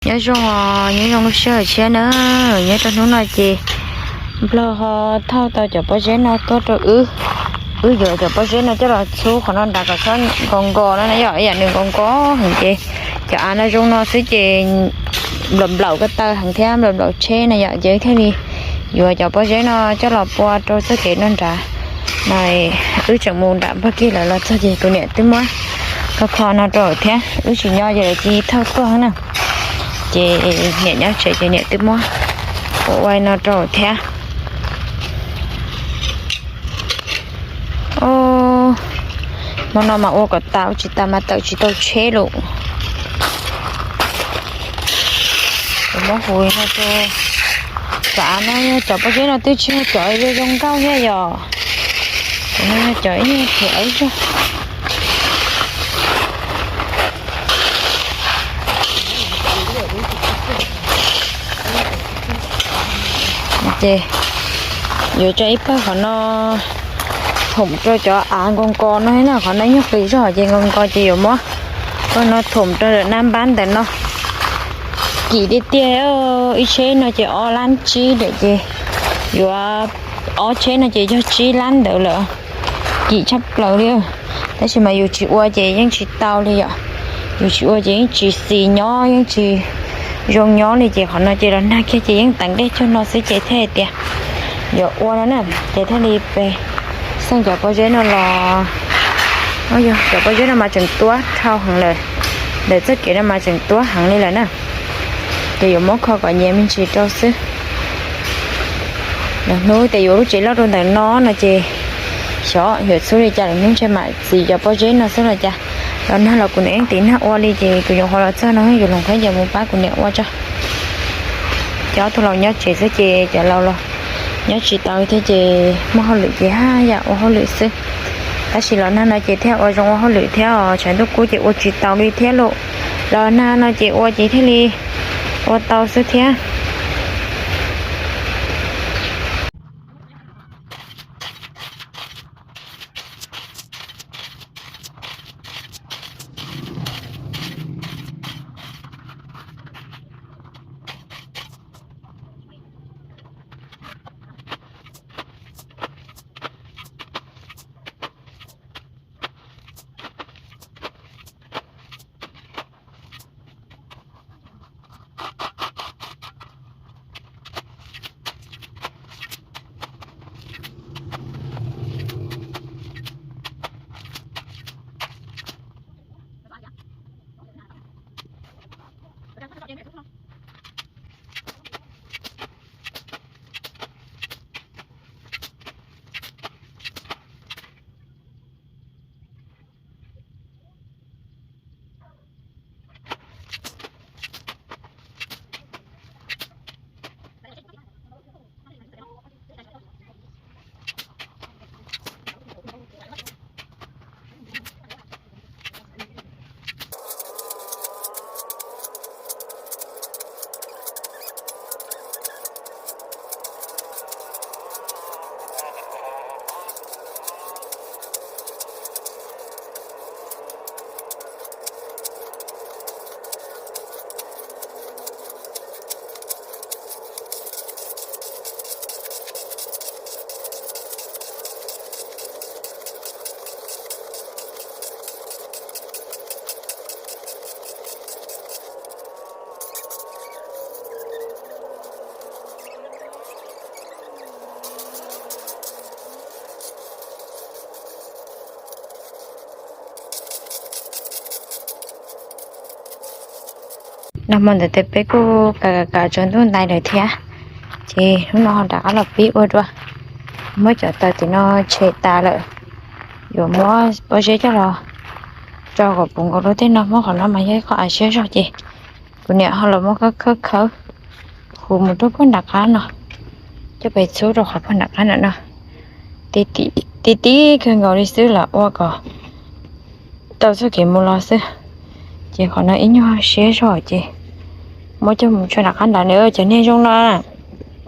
Nyob zoo, nyob zoo lub sij hawm tshiab na. Nyob rau hnub no ces Nplog ho thauj tau cov pob zeb no tuaj rau wb. Wb yuav cov pob zeb no coj los txhub qhov no nrad kom txhob nkaus nkaus no na yom, ib yam nws nkaus nkaus heev ces cov av no zoo no xwb ces nplaum nplaum ko taw heev thiab nplaum nplaum tsheb na yom, ces wb thiaj li yuav cov pob zeb no coj los pua rau txoj kev no nrad. No wb tseem mus nram Npog Kig lawv los txog ces tus niam twb muab kho kho no rau thiab, wb tsis nyob ces lawv cia li thauj tuaj na. Ces niam nyob tsev ces niam twb muab ua ua no rau thiab. Hmo no mas ua kom tas, ua tsis tas mas tawm tsis tau tsheb lawm. Kuv muab hu no rau, cov av no, cov pob zeb no twb tsis yog cov zoo zoo nkauj thiab yom. Kuv no yog cov ib yam thiab zog. Ces yuav tso ib pawg qhov no thoom rau cov av nkaus nkaus no na, qhov no nyuag qis zog ces nkaus nkaus ces yuav muab pawg no thoom rau ntawm nab npab ntawm no. Kim tiag tiag, ib tsheb no ces ob lab tsib ntawm ces yuav, ob tsheb no ces yog tsib lab ntawd lawm. Kim tshaj plaws li, tab sis mas yus tsis ua ces yeej tsis tau li yom. Yus tsis ua ces yeej tsis xis nyob, yeej tsis zoo nyob li ces qhov no ces los nag kiag ces yeej teev dej cuag no xwb ces thiaj hais tias yuav ua no na, ces thiaj li pe xeej cov pob zeb no los, yog cov pob zeb no mas tseem tuab dhau heev lawm, ntawm txoj kev no mas tseem tuab heev li lawm na. Ces yuav muab kho kom nyias me ntsis rau xwb. Lwm hnub tias yuav lub tsev loj rau ntawm no no ces xyov yuav txhub li cas, lwm hnub ntshe mam txiv cov pob zeb no xwb los cas. Los nag los kuv niam yeej tiv nag ua li ces kuv nyuam qhuav los txog no yuav hloov khaub ncaws mus pab kuv niam ua tso. Ces ob tug laus nyob tsev xwb ces cov laus los nyob tsis tau thiab ces muaj hauj lwm ces haj yam ua hauj lwm xwb. Tab sis los nag no ces thiaj ua zoo ua hauj lwm thiab os, tshav ntuj kub ces ua tsis tau li thiab lauj. Los nag no ces ua ces thiaj li ua tau xwb thiab. Nag hmo ntawd ces peb kuj kav kav kav tsaus ntuj ntais lawm thiab, ces hnub no ho rov qab los pib ua dua. Muab cov taws tim no tshem tas lawm, yuav muab pob zeb coj los tso kom puv nkaus rau tej no. Muab qhov no mas yog ib qho av siab zog ces kuv niam ho los muab khawb khawb khawb, hu mus rau puag nram qab no, coj pem txhub rau qhov puag nram qab ntawm no. Ti ti kawg nkaus li xwb los ua kom tau txoj kev mus los xwb. Ces qhov no ib nyuag siab zog ces muab coj mus tso nram qab nrad na. Cov niag zoo no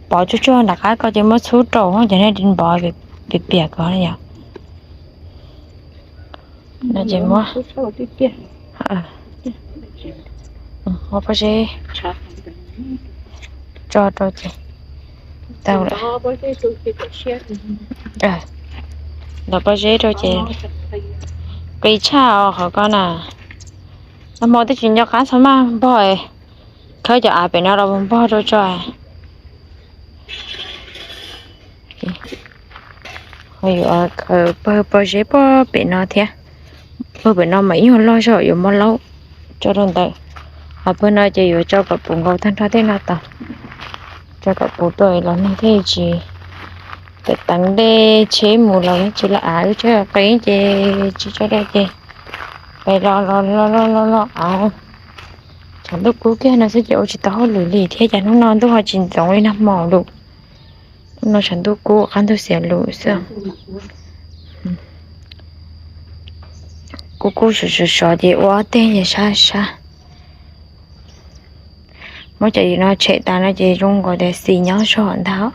pov tsuag tsuag nram qab ko ces muab txhub rau, cov niag npov piam piam ko yom. No ces muab Ua pob zeb tso rau ces tau lawm. Los pob zeb rau ces qis tshaj os qhov ko na. Nag hmo twb tsis nco qab txhob maj npog, khawb cov av pem no los npog rau tso. Yuav pawg pob zeb pog pem no thiab. Pawg pem no mas ib nyuag loj zog yuav muab laub tso rau ntawd. Ho pawg no ces yuav tso kom puv nkaus tag nrho tej no tod. Tso kom puv tuaj los neeg thiaj tsis teev dej tsheb mus los tsis loj av, wb tsheb qis ces tsis tso rau ces peb los los los los los av. Tshav ntuj kub kiag no xwb ces ua tsis tau hauj lwm li thiab, cas hnub no ntuj ho tsis ntxoov li nag hmo lawm. Hnub no tshav ntuj kub qab ntug xiav lus xwb. Kub kub sov sov sov ces ua ob teg sab sab. Muab cov yim no tshem tas no ces zoo nkaus tias xis nyob zog ntag.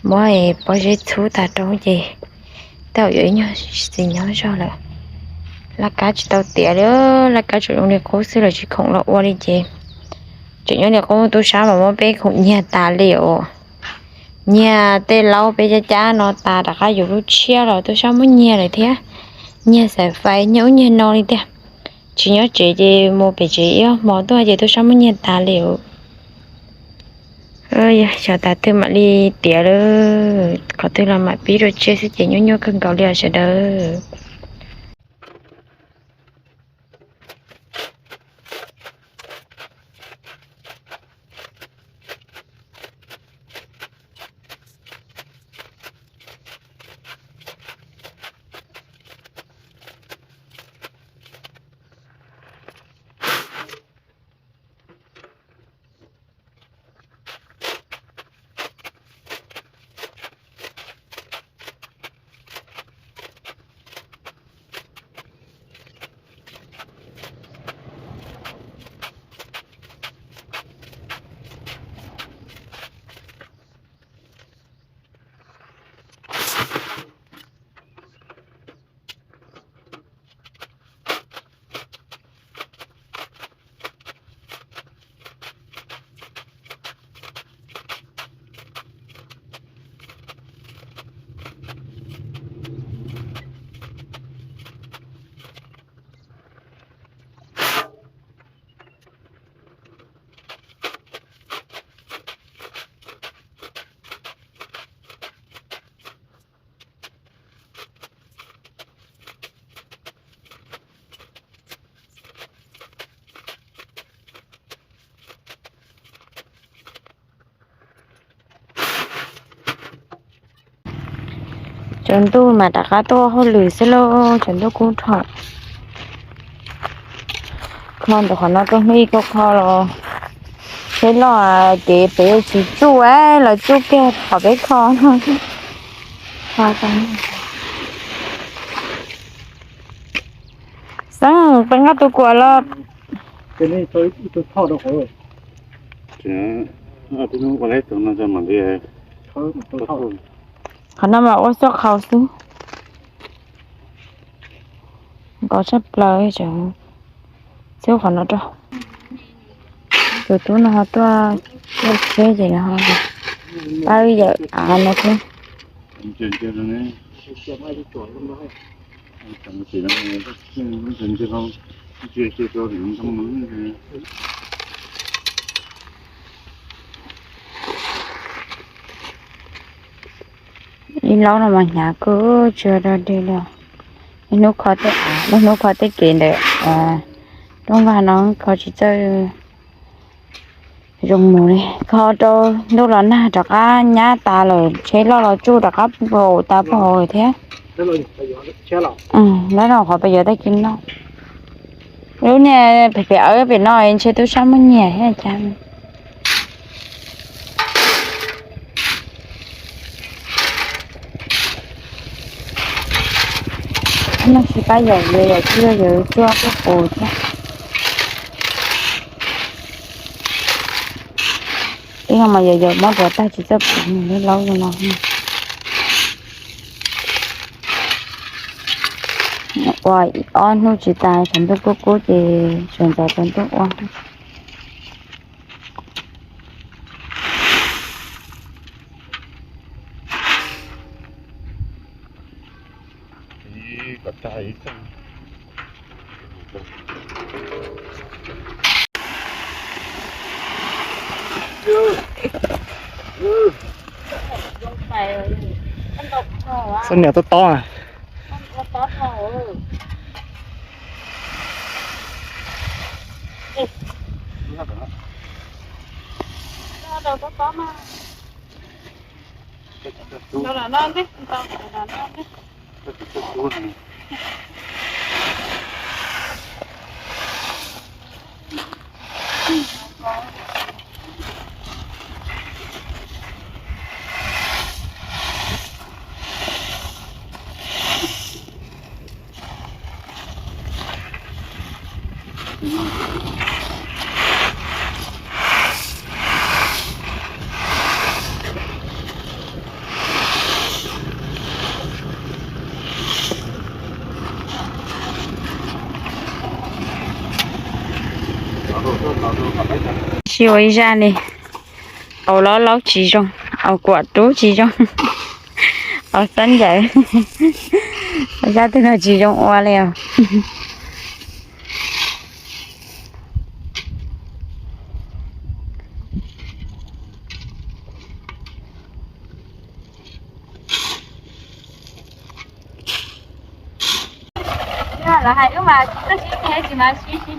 Muab pob zeb txhub tas rau ces tej zaum yuav ib nyuag xis nyob zog lawm. Laj kab tsis tau tiav li, laj kab tseem zoo li qub xwb los tsis khoom los ua li ces tseem nyob li qub. Tub sab mas muab peb khoom nyiag tas li os. Nyiag tej laub peb cab cab no tas rov qab yuav lub tshiab los tub sab muab nyiag lawm thiab. Nyiag xaiv fais nyiag ub nyiag no li tiag. Tsis nyob tsev ces mus pem tsev ib hmo tuaj ces tub sab muab nyiag tas li os. Xyov tas twg mam li tiav lawm, qhov twg los mam pib rau tsiaj xwb ces nyuaj nyuaj kawg nkaus li os sawv daws. Tsaus ntuj mas rov qab tuaj hauj lwm xwb lauj, tsaus ntuj kub dhau. Kho ntawm qhov no rau hnub ib kho kho los tsheb loj ces peb tsis tsuj los tsuj kiag qhov peb kho no. Xeeb, peb nqa tus kuam los. Qhov no mas ua xub qhau xwb. Nkos tshaj plaws, xub qhov no rau. Tus tub no ho tuaj, tuaj tsheb ces no ho pab yawm av no thiab. Ib laub no mas hnyav kawg tsis dog dig li. Niaj hnub kho tej av, niaj hnub kho tej kev ntawm rooj vag no kho tsis txawj zoo mus li. Kho rau ntuj los nag rov qab nyab tas lawm, tsheb loj los tsuj rov qab paum tas paum thiab. Lawv no qhov pes yuav tag kis no. Lub niag pem pem awb pem no ntshe tub sab muab nyiag thiab cas. No tsis pab yawm, yawm tsis yog yawm tsuag tuaj pus thiab. Ib no mas yawm yawm muab tuav tag tsis txawj pus lub laub no. Ua ob hnub tsis tas, tshav ntuj kub kub ces sawv ntxov tsaus ntuj ua. Xab nias tob tob. Tsis ua ib zaj li, au laub laub tsis zoo, au kuam rub tsis zoo, au xab ncaws, zaj twg no tsis zoo ua li os. Lawv hais wb mas tsis txawj sib nyiam tsis mas sib sib.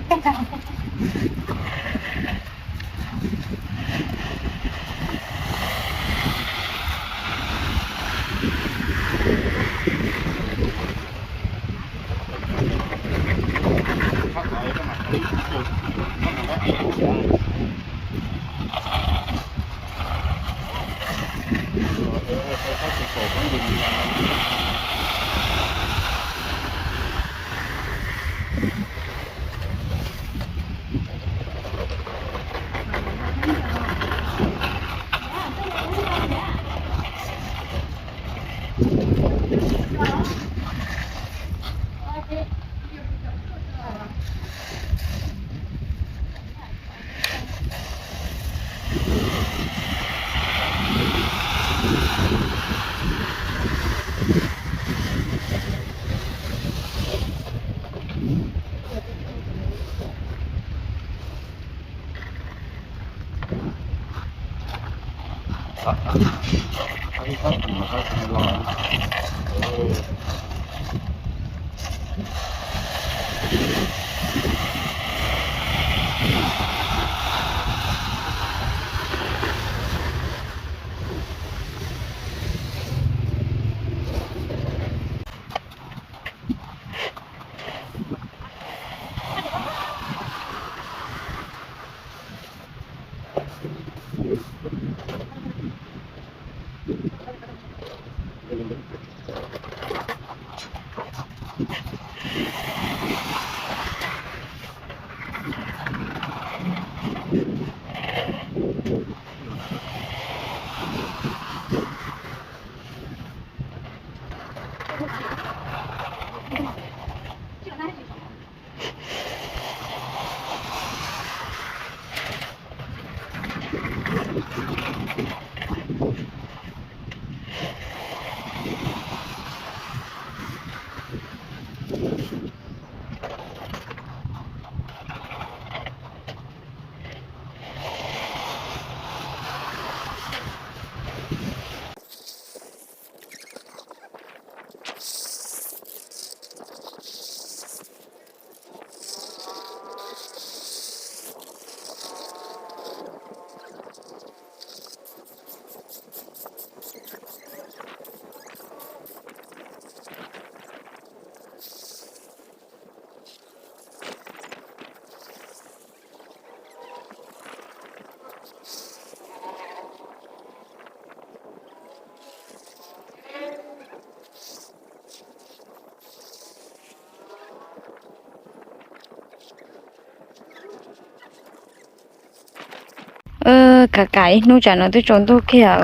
Kam kam ib hnub tsam no twb tsaus ntuj kiag.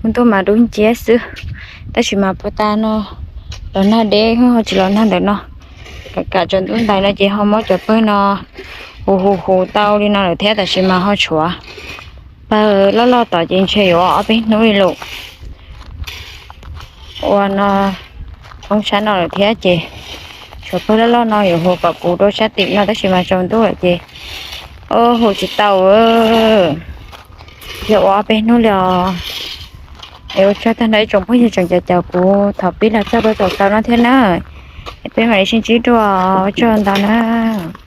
Hnub tuaj mas dub nciab xwb, tab sis mas puag ta no los nag deb ho tsis los nag ntawm no. Kam kam tsaus ntuj ntais no ces ho muab cov pawg no hu hu hu tau li no lawm thiab, tab sis mas ho tshuav pawg loj loj tod ces ntshe yuav ob peb hnub li lawm. Ua no Poob sab no lawm thiab ces tshuav pawg loj loj no yuav hu kom kuv rau sab tim no tab sis mas tsaus ntuj lawm ces hu tsis tau. Yog ua ob peb hnub li os. Es ua tsaug tag nrho ib tsoom phooj ywg tseem caum caum kuv thaum pib los txog rau thaum xaus no thiab na. Es peb mam li sib ntsib dua, ua tsaug ntau na.